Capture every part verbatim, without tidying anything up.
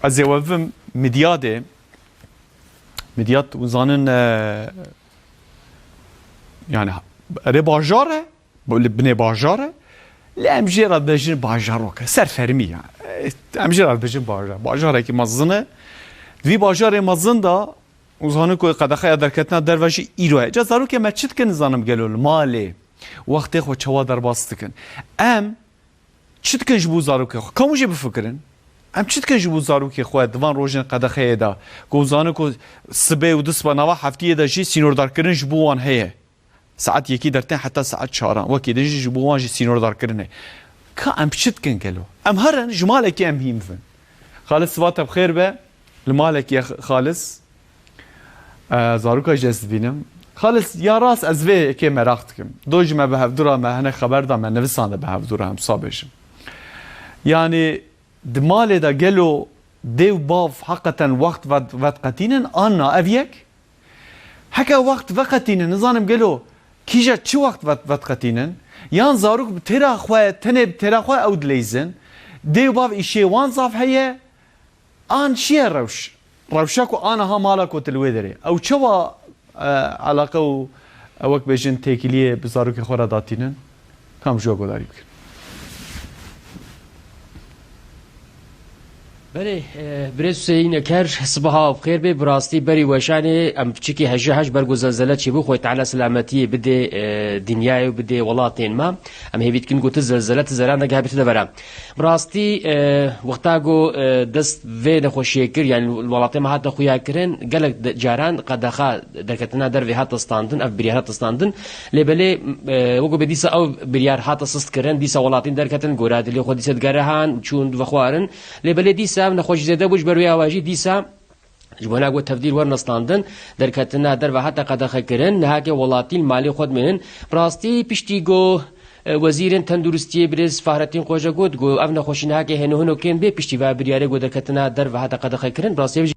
Ez ê we bivim Midyadê. Midyad, hûn zanin, e, yani, erê bajar e, li binê bajar e. Lê em jê re dibêjin bajarok e, ser fermî ya. E, em jê re dibêjin bajar. Bajarekî mezin e. Di vî bajarê mezin de, hûn zanin ku qedexeya derketina derve jî îro ye. Ca zarokê me çi dikin, nizanim gelo li malê wextê xwe çawa derbas dikin. Em Çi dikin ji bo zarokê xwe? Ka hûn jî bifikirin. Em çi dikin ji bo zarokê xwe di van rojên qedexeyê de? Ku hûn zanin ku sibê û du siba nava heftiyê de jî sînordarkirin ji bo wan heye. Saet yekî dertên heta saet çaran. Wekî din jî ji bo wan jî sînordarkirin heye. Ka em çi dikin gelo? Em herin ji malekê em hîn bibin. Xalis, siba te bi xêr be. Li malekî ye Xalis. E, zaroka jî ez dibînim. Xalis, ya rast ez vê yekê meraq dikim. Do ji me bi hevdû re me hinek xeber da, me nivisande bi hevdû re, em sa bêjim. Yanî di malê de gelo dê û bav heqeten wext vet-, vetqetînin an na? Ev yek. Heke wext veqetînin, nizanim gelo kîja çi wext vet-, vetqetînin? Yan zarok bi têra xwe, tenê bi têra xwe ew dileyzin? Dê û bav îşê wan zaf heye? An çi ye rewş? Rewşa ku aniha mala ku tu li wê derê. Ew çawa, e, eleqe û, e, wek bêjin têkiliyê bi zarokê xwe re datînin? Kam ji we guhdarî bikin. Belê, e, birêz Huseyîn Eker, sibaha bi xêr bê. Bi rastî berî weşanê em piçikî hejî hej ber ku zelzele çêbû, Xwedê Teala selametiyê bidê, e, dinyayê û bidê welatên me. Em hêvî dikin ku ti zelzele, ti zeran negehe bête devera. Bi rastî, e, wexta ku, e, dest vê nexweşiyê kir, yanî li welatê me hate xuya kirin, gelek de-, caran qedexa derketina dervê hate standin, ev biryar hate standin. Lê belê, e, wekî bê dîsa ew biryar hate sist kirin, dîsa welatîn derketin, gora dilê xwe dîsa digere han, çûn vexwarin. Lê belê dîsa ev nexweşî zêde bû, ji ber wê awa jî dîsa Ji bona ku tevdîr werne standin, derketina derve hate qedexekirin, nihakê welatî li malê xwe dimînin. Bi rastî piştî ku, e, wezîrên tenduristiyê birêz Fahrettin Koca got ku ev nexweşî nihakê hêno hêno kêm bê, piştî vê biryarê ku derketina derve hate qedexekirin. Bi rastî ev jî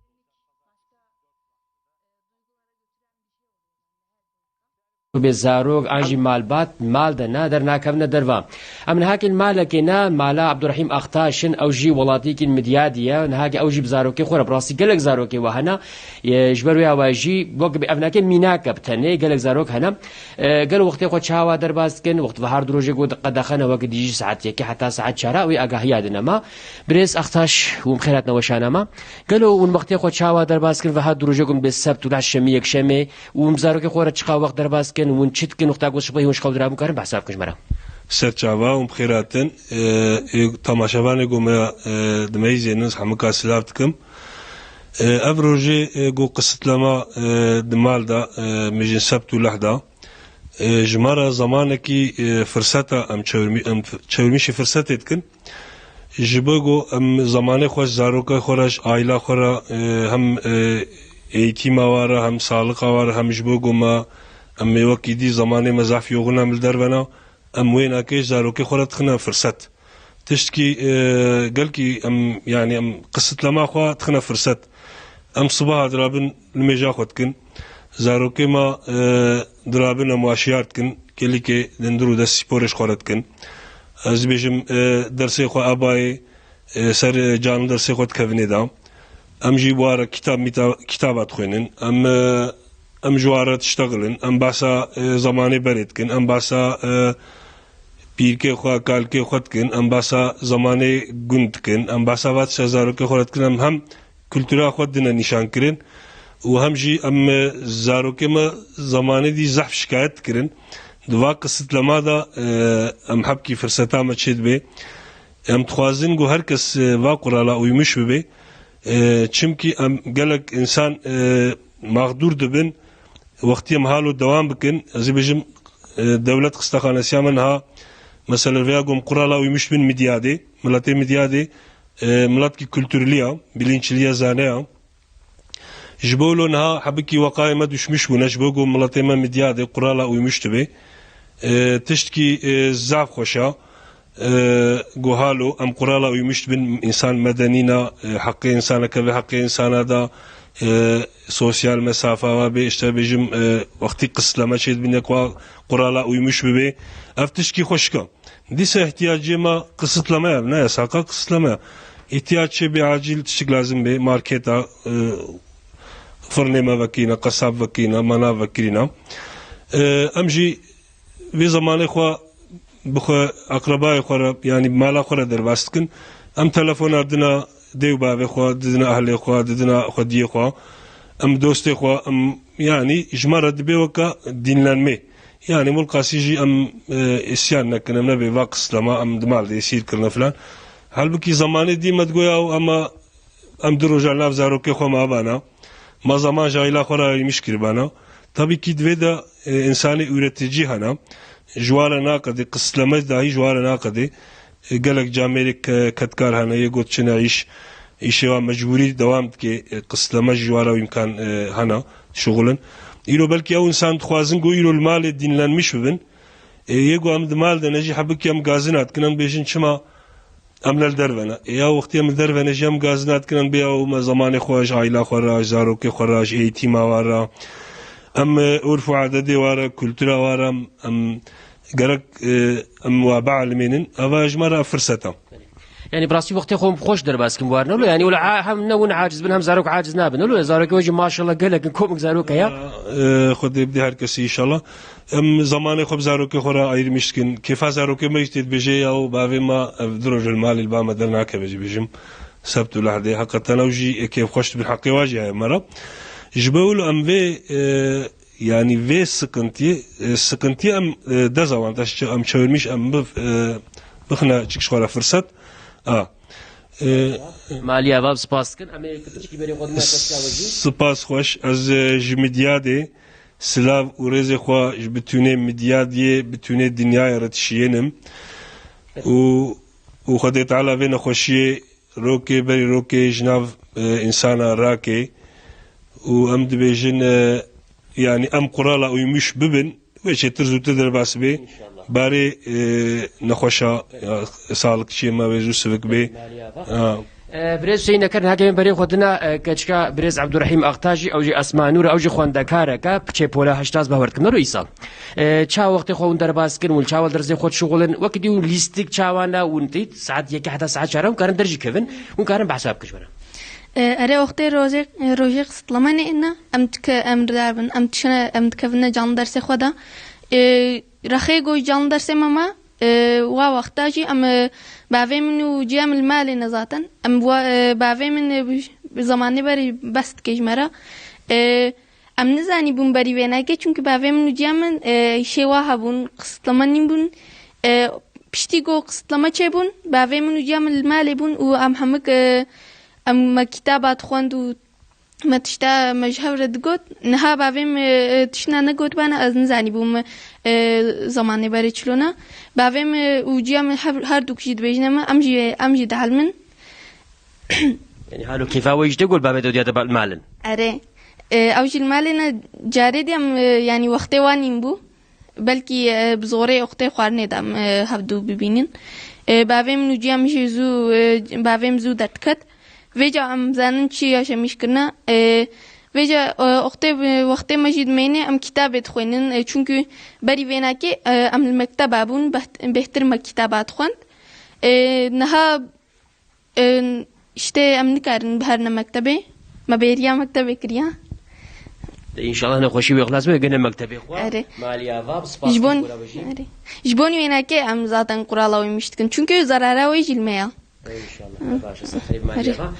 Bê zarok an jî malbat mal de ne, dernakevine derva. Em nihakê li malekê ne, mala Abdurrahîm Axtaş in, ew jî welatiyekî li Midyadê ye. Nihakê ew jî bi zarokê xwe re, bi rastî gelek zarokê we hene. Yê, ji ber wê awa jî, wek bi ev nake mînak e bi tenê, gelek zarok hene. E, gelo wextê xwe çawa derbas dikin, wext vehar du rojê ku qedexene, wek dî jî saet yekê heta saet çara, wê agahiya dine me. Birêz Axtaş, hûn bi xêr hatine weşana me. Gelo hûn wextê xwe çawa derbas dikin, vehar du rojê ku bê sebt û leh şemî yekşemê, û em zarokê xwe re çiqa wext derbas dikin, hûn çi dikin, wexta ku sibehî hûn ji xew dirabûn, karin behsa bikin ji me re? Ser çava, hûn bi xêr hatin. Ê, ê, temaşevanê ku me, ê, dimeyzênin, hemûka silav dikim. Ê, ev rojê, ê, ku qisitlema, ê, di mal de, ê, mijin sebt û leh de, ê, ji me re zamanekî, ê, firseta em çewirmî-, em f-, çewirmîşî firsetê dikin. Ji bo ku em zamanê xwe ji zarokê xwe re, ji aîla xwe re, e, hem, e, eğitîma wa re, hem saliqa wa re, hem ji bo ku me, em ê wekî dî zamanê me zaf yoxin em li derve ne, em wê nake ji zarokê xwe re dixine firset. Tiştkî, e, gelkî em, yanî em qisitlema xwe dixine firset. Em sibaha dirabin nimêja xwe dikin. Zarokê me, e, dirabin em waşiyar dikin. Gelîkê dindir û dest sporê ji xwe re dikin. Ez dibêjim, e, dersê xwe ebayê, e, ser, e, can dersê xwe dikevin ê de. Em jî bi wa re kitab mîta-, kitaba dixwînin. Em, e, em ji wa re diştexilin. Em behsa, e, zemanê berê dikin. Em behsa, e, pîrkê xwe, kalkê xwe dikin, em behsa zemanê gund dikin, em behsa va tişta zarokê xwe re dikin, em hem kultura xwe dine nîşankirin û hem jî em, e, zarokê me zemanê dî zehf şikayet dikirin. Di va qisitlema de, e, em hebkî firseta me çêdibe. Em dixwazin ku her kes, e, va qurala uymuş bibe. E, çimkî em gelek însan, e, maxdûr dibin. Wextî em halo dewam bikin, ez ê bêjim, e, dewlet xistexanesiya me niha, mesela, vêya ku em qurala uymuş bin Midyadê, miletê Midyadê, e, miletkî kulturlî ya, bilinçlî ya, zane ya. Ji bo lo niha hebikî weqayê me düşmüş bûne, ji bo ku miletê me Midyadê qurala uymuş dibe. E, tiştkî, e, zaf xweş a. E, ku halo em qurala uymuş dibin, însan medenî ne, e, heqê însaneke vê heqê însana da, e, sosyal mesafa wa bê, işte bêjim, e, wextî qisitleme çê dibin, yek wa qurala uymuş bibê. Ev tiştkî xweşik a. Dîsa ihtiyacê me qisitleme ye, ne yasaqa, qisitleme ye. Îhtiyac çê bê acîl tiştik lazim bê, marketa, e, firnê me vekirîne, qesab vekirîne, manav vekirîne. E, em jî vê zemanê xwe bi xwe, eqrebayê xwe re, yanî mala xwe re derbas dikin. Em telefona dina dê û bavê xwe, didina ehlê xwe, didina xwediyê xwe. Em dostê xwe, em, yanî ji me re dibe weke dînlenmê. Yanî mulqasî jî em, e, îsyan nekin, em nebê va qislema, em di mal de esîr kirine filan. Halbukî zemanê dî me digoya û ema em du roja li nav zarokê xwe mabana. Ma zaman ji aîla xwe re ayrîmiş kiribana. Tabî kî di vê de, e, însanê ûreticî hene. Ji wa re naqedê, qisleme dahî ji wa re naqedê. E, gelek camêrê ke-, kedkar hene, yê got çine îş, îşê wa mecbûrî dewam dike, e, qisleme jî ji wa re îmkan, e, hene, şixulin. Îro belkî ew însan dixwazin ku îro li malê dînlenmiş bibin. E, yê ku em di mal de ne jî hebikî em gazina dikin, em bêjin çima em ne li derve ne. E, ya wextî em li derve ne jî em gazina dikin, em bê ew me zemanê xwe ji aîla xwe re, ji zarokê xwe re, ji eğîtîma wa re, em, e, urf û adedê wa re, kultura wa re, em, em gerek, e, em wa bielmênin. Eva ji me re firseta. Yani bi rastî wextê xwe xweş derbas kim war ne lo. Yani wala a-, hem ne hûn aciz bin, hem zarok aciz nabin. Lo zarokê we jî maşallah gelek in, komik zarok heye. E, Xwedê bidê her kesî înşallah. Em zamanê xwe bi zarokê xwe re ayrîmiş dikin. Kêfa zarokê me jî tê dibêje ya û bavê me ev du roj li malê li ba me dernakeve jî bêjim. Sebt û lehdê. Heqeten ew jî kêfxweş dibin, heqê wa jî heye me re. Ji bo wilo em vê, e, yanî vê sıkıntıyı, e, sıkıntıyı em, e, dezavantaj çe-, em çevirmiş em bi, e, bixine çik ji xwe re fırsat. A. E, Malî ava spas dikin. Em ê piçkî berê xwe dina keşka we jî. Spas xweş. Ez, e, ji Midyadê silav û rêzê xwe ji bitûnê Midyadiyê, bitûnê dinyayê re dişiyênim. Û, û Xwedê Teala vê nexweşiyê rokê berî rokê ji nav, e, însana rake û em dibêjin, e, yanî em qurala uymûş bibin, wê çêtir zûtir derbas bê. Înşallah. Barê, e, nexweşa, ya, salikçiyê me wê zû sivik bê. Maliya va. Ha. E, birêz Hüseyin Eker, nihake em berê xwe dina, e, keçika birêz Abdurrahîm Aktaş jî, ew jî Esmanûr e, ew jî xwendekareke, piçê pola heştaz bawer dikim, nero îsal. E, ça wextê xwe hûn derbas dikin, hûn çawa li dersê xwe dişuxulin? Wekî dî hûn lîstik çawa ne, hûn tê saet yekê heta saet çar hûn karin derjî kevin, hûn karin behsa bikin ji me re. E, erê wextê rojê, rojê qisitlemenê ne, em dike-, em ridar bin, em tişine, em dikevine canlı dersê xwe de. E, rexê goy canlı dersê me ma, e, wa wexta jî em, e, bavê min û cîya min li malê ne zaten. Em wa, e, bavê min, e, bi, bi zamanê berî bes dike ji me re. E, Em nizanîbûn berî vênekê, çunkî bavê min û ciya min, e, îşê wa hebûn, qisitleme nîbûn. E, piştî ku qisitleme çêbûn, bavê min û ciya min li malê bûn û em hemik, e, em me kitaba dixwend û me tişta me ji hev re digot. Niha bavê min, e, tiştna negotibana, ez nizanîbûm, e, zemanê berê çilona. Bavê min û ciya min her, her dûk jî dibêjine me, em jî, em jî dihelmin. Yani halo kêfa we jî tê ku li bavê te û diya te ba-, li mal in? Erê. E, ew jî li malê ne, carê dî em, e, yani wextê wan nîn bû. Belkî, e, bi zorê wextê xwarinê de em, e, hevdû bibînin. E, bavê min û ciya min jî zû, e, bavê min zû derdiket. Vêca em zanin çi yaşamiş kirine. E, vêca, e, wextê, wextê me jî dimeyne em kitabê dixwênin. E, çunkî berî vênakê, e, em li mekteba bûn, beht-, bêhtir me kitaba dixwend. E, niha E, îşte em nikarin biherine mektebê. Me bêriya mektebê kiriya. De înşallah nexweşî wê xilas be, gene mektebê xwe. Erê. Malî ava, bi spas Ji bon, kûra we jî. Erê. Ji bon wênekê em zaten qurala wê miş dikin. Çunkî zarara wê jî li me ya. Înşallah. Hı. Baş e, ser malî Erê. Ava.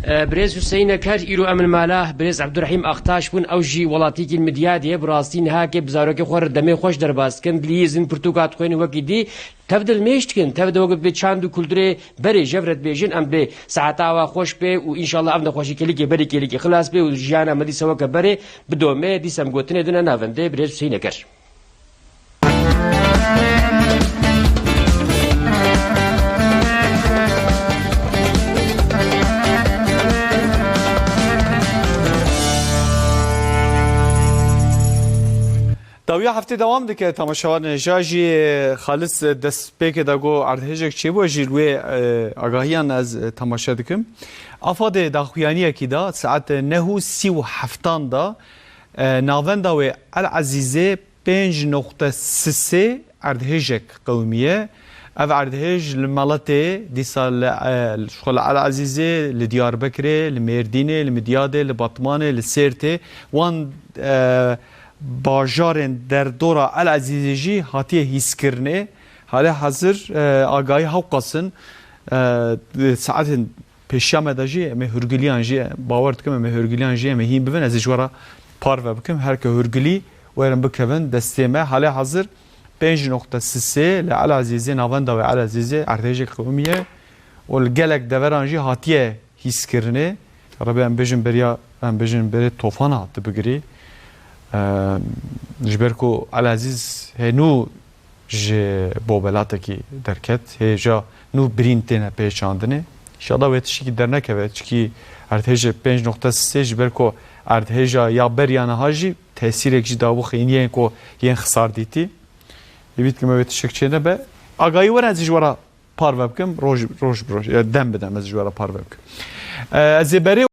E, birêz Hüseyin Eker, îro em li mala birêz Abdurrahîm Aktaş bûn. Ew jî welatîkî Midyadê ye. Bi rastî niha ke bi zarokê xwe re demê xweş derbas dikin. Dilî zin pirtûka dixwênin wekî dî. Tev dilmêj dikin, tev de wekî bi çand û kulturê berê jev re dibêjin, em bi saeta awa xweş be û înşallah ev nexweşî kêlikê berê kêlikê xilas be û jiyana me dîsa weke berê bidome, dîsa em gotinê dine navendê birêz Hüseyin Eker. Dawiya heftê dewam dike. Temaşevanên hêja jî Xalis destpêkê de got erdhêjek çêbû, jî li wê, e, agahiyan ez, e, temaşe dikim. Afadê daxuyaniyekî da saet neh û sî û heftan da, e, navenda wê El Ezîzê pênc noqte sisê erdhêjek qewimiye. Ev erdhêj li Meletê, dîsa li, e, ji xwe li El Ezîzê, li Diyarbekirê, li Mêrdînê, li Midyadê, li Batmanê, li Sêrtê, wan, e, bajarên derdora El Ezîzê jî hatiye hîskirinê. Halê hazir, e, agahî hewqas in, e, di saetên pêşiya me de jî em ê hûrgiliyan jî, bawer dikim em ê hûrgiliyan jî em ê hîn bibin. Ez ê ji we re parve bikim. Her ke hûrgilî werin bikevin destê me. Halê hazir pênc noqte sisê li El Ezîzê, navenda wê El Ezîzê erdhêjek qewimiye û li gelek deveran jî hatiye hîskirinê. Rebe em bêjin beriya, em bêjin berê tofana tu bigirî. Eee, ji ber ku El Ezîz hênû ji bobelatekî derket, hêja nû birîn têne pêçandinê. Înşallah wê tiştekî dernekeve, çikî erdhêjê pênc noqte sê ji ber ku erdhêja ya beriya niha jî tesîrek jî da bo xêniyên ku yên xisar dîtî. Êvî dikim wê tiştek çê nebe. Agahî were ez ji we re parve bikim, roj, roj bi roj, e, dem bi dem ez ji we re parve bikim. E, ez ê berê